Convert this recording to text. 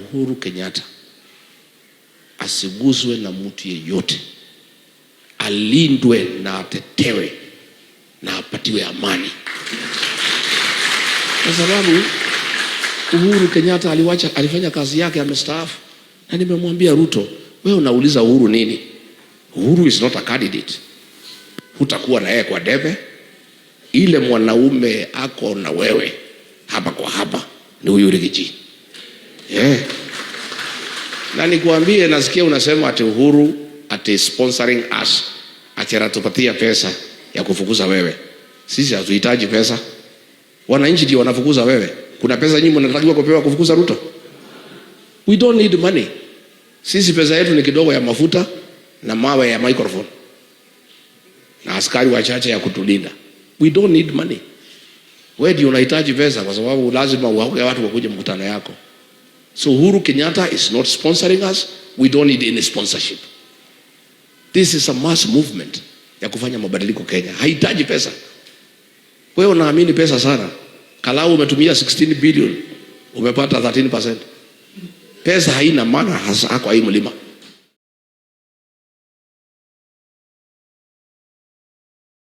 Uhuru Kenyatta asiguswe na mtu yeyote, alindwe na atetewe na apatiwe amani, kwa sababu Uhuru Kenyatta aliwacha, alifanya kazi yake, amestaafu. Na nimemwambia Ruto, wewe unauliza Uhuru nini? Uhuru is not a candidate. Hutakuwa na yeye kwa debe. Ile mwanaume ako na wewe hapa kwa hapa ni huyu Riggy G. Yeah. Na nikuambie, nasikia unasema ati Uhuru ati sponsoring us, ati anatupatia pesa ya kufukuza wewe. Sisi hatuhitaji pesa, wananchi ndio wanafukuza wewe. Kuna pesa nyingi mnatakiwa kupewa kufukuza Ruto? We don't need money. Sisi pesa yetu ni kidogo ya mafuta na mawe ya microphone na askari wachache ya kutulinda. We don't need money. Wewe ndio unahitaji pesa kwa sababu lazima uwaoge watu wakuje mkutano yako. So Uhuru Kenyatta is not sponsoring us. We don't need any sponsorship. This is a mass movement ya kufanya mabadiliko Kenya. Haihitaji pesa. Wewe unaamini pesa sana. Kalau umetumia 16 billion, umepata 13%. Pesa haina maana hasa kwa hii mlima.